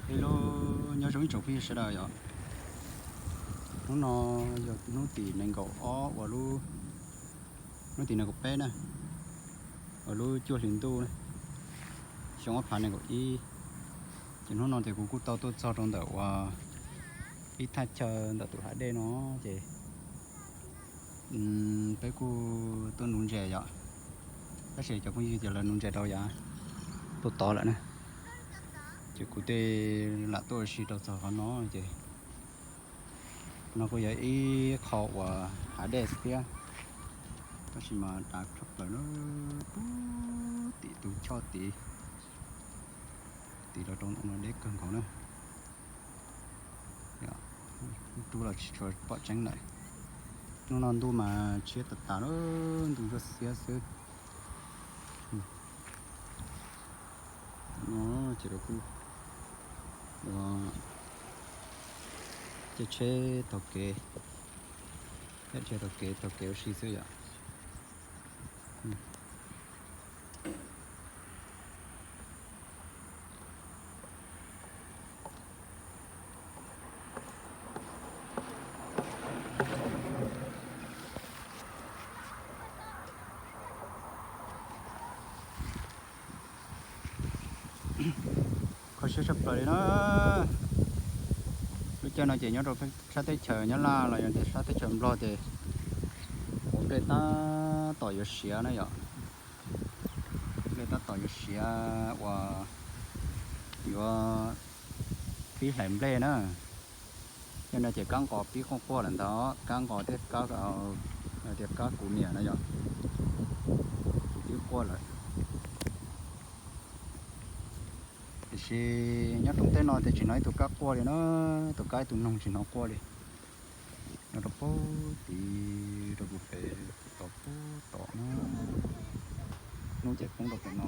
Hello, nyob zoo ib tsoom phooj ywg sawv daws yom. Hnub no yog hnub tim nees nkaum ob uas lub, hnub tim nees nkaum peb na, uas lub cuaj hlis ntuj na, xyoo ob phav nees nkaum ib. Ces hnub no ces kuv kuj tau tuaj txog rau ntawm uas ib thaj chaw ntawm tus hav dej no ces peb kuj tuaj nuv ntses yom, tab sis cov phooj ywg ces lawv nuv ntses rau yav tuaj tod lawm na. Ces kuv thiaj lam tuaj ua si rau txog qhov no ces no kuj yog ib qho uas hav dej xwb thiab, tab sis mas dav tshaj plaws na, puag tim tus choj tid, tim los rau ntawm no deb kawg nkaus na. Rub los tsis tshua pom tseeb lawm. Hnub no ntuj mas tshiab tas tas lawm, ntuj ntsuab xiab xwb. No ces lawv kuj ua caij tsheb taug kev, caij tsheb taug kev, taug kev ua si xwb yom. Kho siab tshaj plaws li na. Lub caij no ces nyob rau sab teb chaws Nyab Laj los yog tias sab teb chaws Nplog ces ua nplej tab tom yuav siav na yom. Nplej tab tom yuav siav uas yuav pib hlais nplej na. Yog no ces kab nqos pib quaj quaj lawm ntag, kab nqos thiab kab, tias kab kuv niam na yom, ces pib quaj lawm. Tiam sis nyob rau teb no ces tsis hnov ib tug kab quaj li na, tus kab ib tug noog tsis hnov quaj li. Nyob rau puag tid rau pem tod puag tod na, hnub ces poob rau pem no.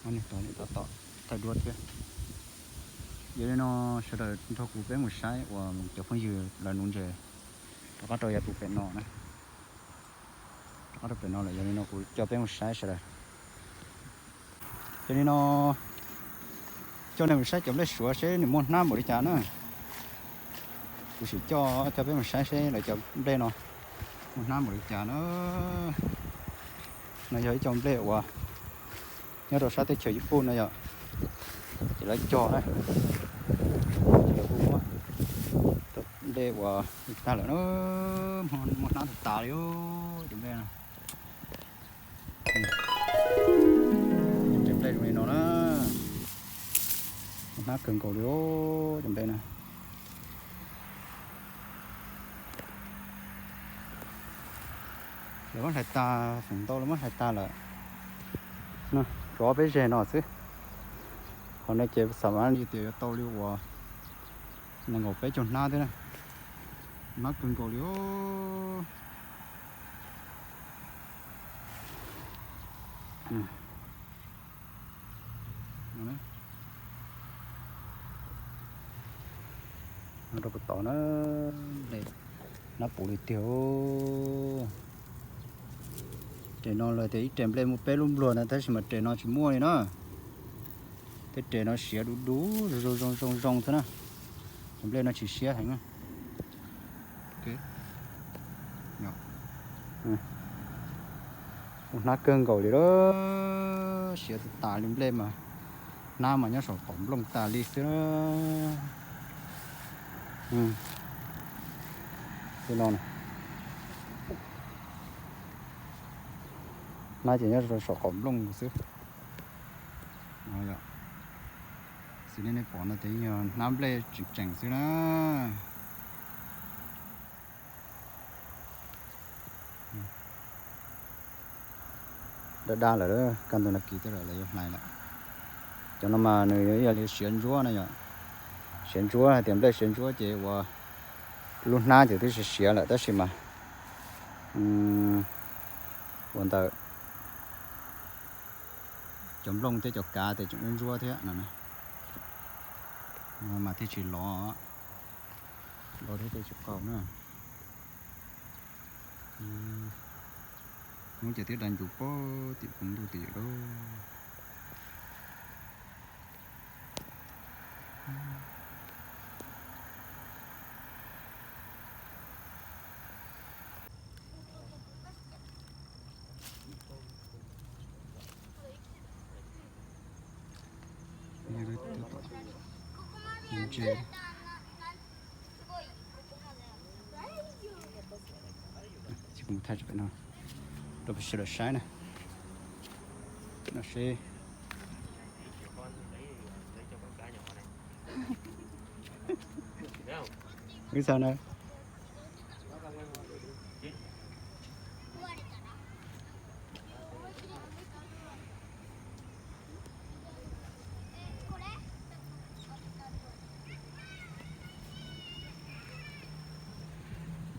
Tod tom thaij duab thiab. Yog li no sawv daws nrog kuv peb mus saib uas cov phooj ywg lawv nuv ntses rov qab rau yav tus pem no na. Rov qab rau pem no lawm, yog li no kuv coj peb mus saib sawv daws. Yog li no coj nej mus saib cov nplej suav seb nws muaj hnab npaum li cas na. Kuv sim coj coj peb mus saib seb lawv cov nplej no muaj hnab npaum li cas na. No yog ib co nplej uas nyob rau sab teb chaws Yij Pun no yom, ces lawv cog na, ces lawv kuj muab cov nplej uas tag lawm na, muaj hnab tas tas li cov nplej no. Cov nplej zoo li no na, muaj hnab kawg nkaus li cov nplej na. Lawv muab hlais tas, feem ntau lawv muab hlais tas lawm. Tshuav peb zeg no xwb. Qhov no ces xam mas li tias yuav tau li uas nees nkaum peb caug hnab thiab na. Hnab kawg nkaus li. Rau puag tod na, hnab puv li tiag. Res no lawv tias ib res nplej muaj peb lub npluag na, tab sis mas res no tsis muaj li na. Tej res no siav du du zoo zoo zoo zoo xwb na. Cov nplej no tsis siab heev na. Ua hnab kawg nkaus li lawm, siav tas tas li nplej mas, hnab mas nyob saum qaum nplooj tas li xwb. Li no, hnab ces nyob saum qaum nplooj xwb. Xws li nej pom no ces yog hnab nplej tseem tseem xwb na. Daj daj lawm, kaj ntug no kis tej zaum lawv yuav hlais lawm. Cov no mas nws yog li siav ntsuab na yom. Siav ntsuab hais tias nplej siav ntsuab ces ua lub hnab ces twb siav siav lawm tab sis mas ua ntawm cov nplooj thiab cov kav ces tseem ntsuab thiab no, mas thiaj tsis lov, lov thiab thiaj tsis qaug na. Hnub ces twb da ncuv pog tim koog ntuj tim lawm. Ntses. Ces kuv mus thaij pem no rau sawv daws saib na. Pem no seb. Wb xav na.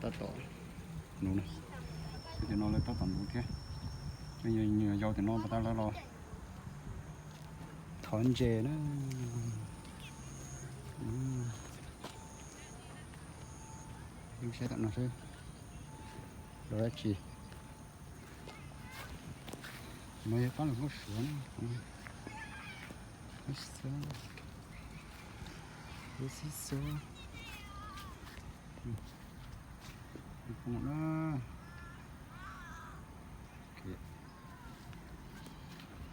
Tab tom nuv na. Cov no lawv tab tom nuv thiab. Cov nyuam yaus tim no pas tas lawv los thov ntses na. Saib tom no seb los dab tsi. No yog pab lus Hmoob Suav na. Lub xib xub, lub xib xub. Lub poob na.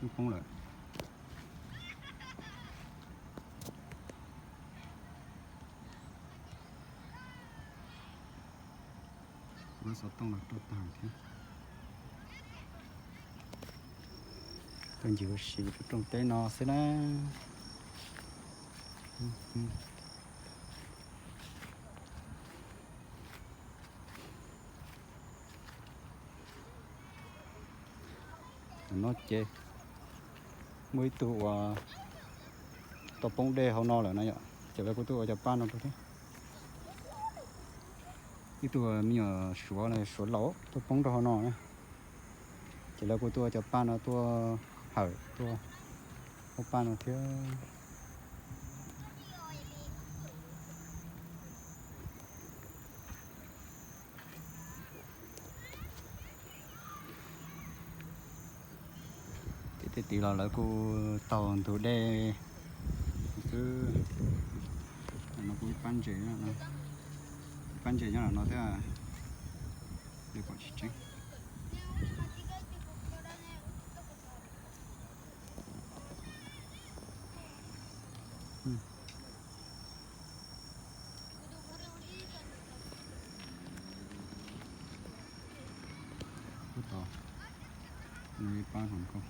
Lub poob lawm. Lub xov tooj los rau tag thiab. Tuaj ncig ua si rau rooj teb no xwb na. Tam no ces muaj ib tug uas tau poob dej hauv no lawm na yom, ces lawv kuj tuaj ua cov paj no rau thiab. Ib tug me nyuam suav, suav laus tuaj poob rau hauv no na, ces lawv kuj tuaj ua cov paj no tuaj hawm tuaj ua paj no thiab. Tim tej tid los lawv kuj taug ntug dej xwb. No kuj ib pab ntses, ib pab ntses nyob no thiab, pom tsis tseeb. Ub tau, no ib pab hluas nkauj.